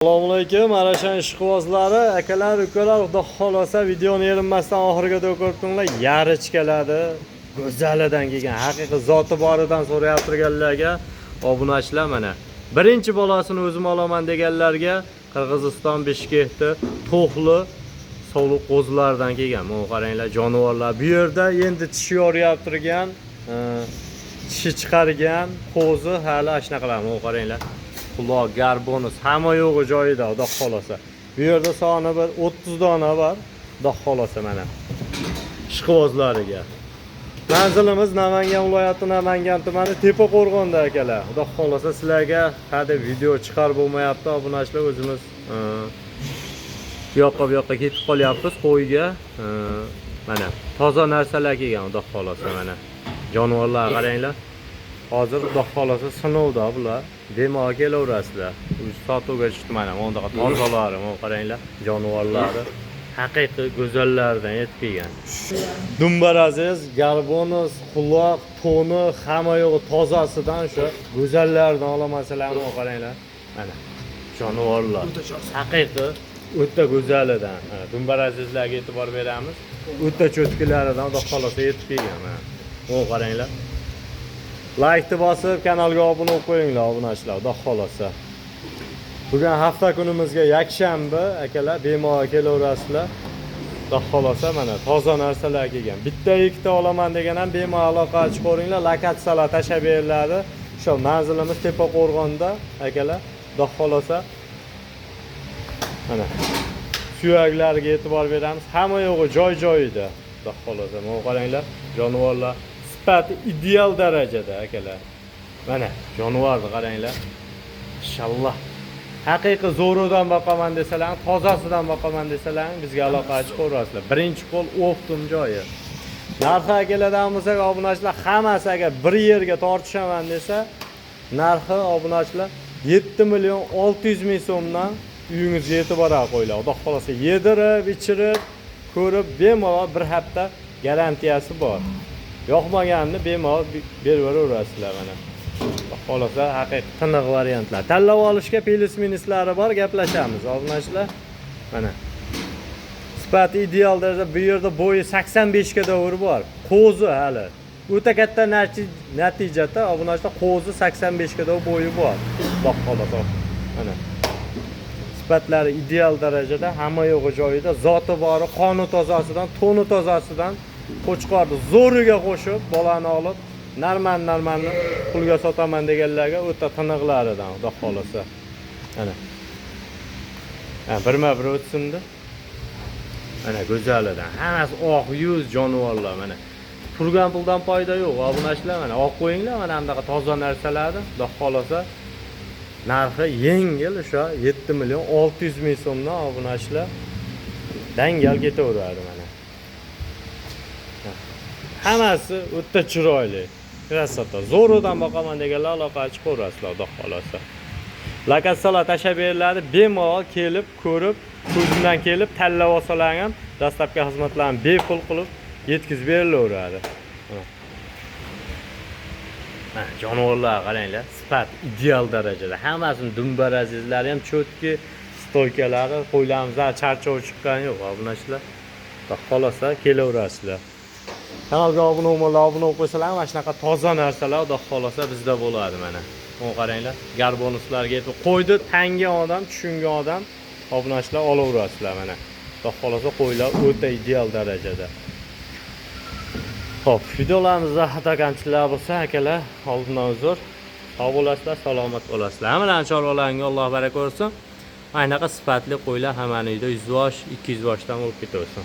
Assalomu alaykum, Arashan ishqibozlari, akalar, ukalar, xudo xohlasa videoni erinmasdan oxirigacha ko'rib turinglar. Yarichkaladi, go'zalidan kelgan, haqiqiy zoti boridan so'rayap turganlarga obunachilar mana. Birinchi bolasini o'zim olaman deganlarga Qirg'iziston Bishkekda to'xli sovliq qo'zilardan kelgan. Mana qaranglar, jonivorlar. Bu yerda endi tishi yoriyap turgan, tishi chiqargan qo'zi hali shunaqa. Mana qaranglar. Quloq, garbonus, hamma yo'g'i joyida, xudo xohlasa. Bu yerda soni bir 30 dona bor, xudo xohlasa mana. Ishqibozlariga. Manzilimiz Namangan viloyati, Namangan tumani, Tepaqo'rg'onda, akalar. Xudo xohlasa sizlarga hadi video chiqarib bo'lmayapti, obunachilar, o'zimiz bu yoqqa bu yoqqa ketib qolyapmiz qo'yga. Mana toza narsalar kelgan, xudo xohlasa mana. Jonivorlar qaranglar. Hozir xudo xohlasa sinovda bular. Bemalol kelaverasizlar. O'zi sotuvga tushdi mana bunaqa tozalari, mana qaranglar, jonivorlari haqiqiy go'zallaridan yetib kelgan. Dumbaraziz, garbonus, quloq, to'ni, hamma yo'g'i tozasidan, o'sha go'zallaridan olamasalar, mana qaranglar. Mana jonivorlar. Haqiqiy o'ta go'zalidan. Mana dumbarazizlarga e'tibor beramiz. O'ta cho'tkilaridan xudo xohlasa yetib kelgan mana. Mana qaranglar. Laykni bosib, kanalga obuna bo'lib qo'yinglar, obunachilar, xudo xohlasa. Bugun hafta kunimizga yakshanba, akalar, bemalol kelaverasizlar. Xudo xohlasa mana toza narsalar kelgan. Bitta ikkita olaman degan ham bemalol aloqa chiqaveringlar, lokatsiyalar tashlab beriladi. O'sha manzilimiz Tepaqo'rg'onda, akalar, xudo xohlasa. Mana suyaklariga e'tibor beramiz. Hamma yo'g'i joy-joyida. Xudo xohlasa, mana qaranglar, jonivorlar sifati ideal darajada, akalar. Mana jonivorni qaranglar. Inshaalloh. Haqiqiy zo'ridan boqaman desalar, tozasidan boqaman desalar, bizga aloqa chiqaverasizlar. Birinchi qo'l оптом joyi. Narxi akalardan bo'lsak, obunachilar, hammasi agar bir yerga tortishaman desa, narxi, obunachilar, 7 million 600 ming so'mdan uyingizga yetib boradi qo'ylar. Xudo xohlasa yedirib, ichirib, ko'rib, bemalol bir hafta garantiyasi bor. Yoqmaganini bemalol berib yuboraverasizlar mana. Xudo xohlasa haqiqiy tiniq variantlar. Tanlab olishga plyus minuslari bor, gaplashamiz, obunachilar. Mana. Sifati ideal darajada, bu yerda bo'yi 85 ga davr bor. Qo'zi hali. O'ta katta natijada, obunachilar, qo'zi 85 ga davr bo'yi bor. Xudo xohlasa. Mana. Sifatlari ideal darajada, hamma yo'g'i joyida, zoti bori, qoni tozasidan, to'ni tozasidan, qo'chqorni zo'riga qo'shib, bolani olib, narman narmanni pulga sotaman deganlarga o'ta tiniqlaridan, xudo xohlasa. Mana. Ha, birma bir o'tsinda. Mana go'zalidan. Hammasi oq yuz jonivorlar mana. Turgan puldan foyda yo'q, obunachilar, mana olib qo'yinglar mana bunaqa toza narsalarni, xudo xohlasa. Narxi yengil o'sha 7 million 600 ming so'mdan, obunachilar, dangal ketaveradi mana. Hammasi o'ta chiroyli. Красота. Zo'ridan boqaman deganlar aloqa chiqaverasizlar, xudo xohlasa. Lokatsiyalar tashlab beriladi, bemalol kelib, ko'rib, ko'zimdan kelib tanlab olsalar ham доставка xizmatlarini bepul qilib yetkazib berilaveradi. Mana. Mana jonivorlar qaranglar, sifat ideal darajada. Hammasini dumbarazizlari ham чётки, стойка lari, qo'ylarimizda charchov chiqqani yo'q, obunachilar. Xudo xohlasa kelaverasizlar. Kanalga obuna bo'lmaganlar obuna bo'lib qo'ysalar, mana shunaqa toza narsalar xudo xohlasa bizda bo'ladi mana. Mana qaranglar, garbonuslarga yetib qo'ydi, tangan odam, tushungan odam, obunachilar, olaverasizlar mana. Xudo xohlasa qo'ylar o'ta ideal darajada. Xo'p, videolarimizda xato kamchiliklar bo'lsa, akalar, oldindan uzr. Sog' bo'lasizlar, salomat bo'lasizlar. Hammalarning chorvalaringga Alloh baraka bersin. Mana shunaqa sifatli qo'ylar hammani uyda 100 bosh, 200 boshdan bo'lib ketaversin.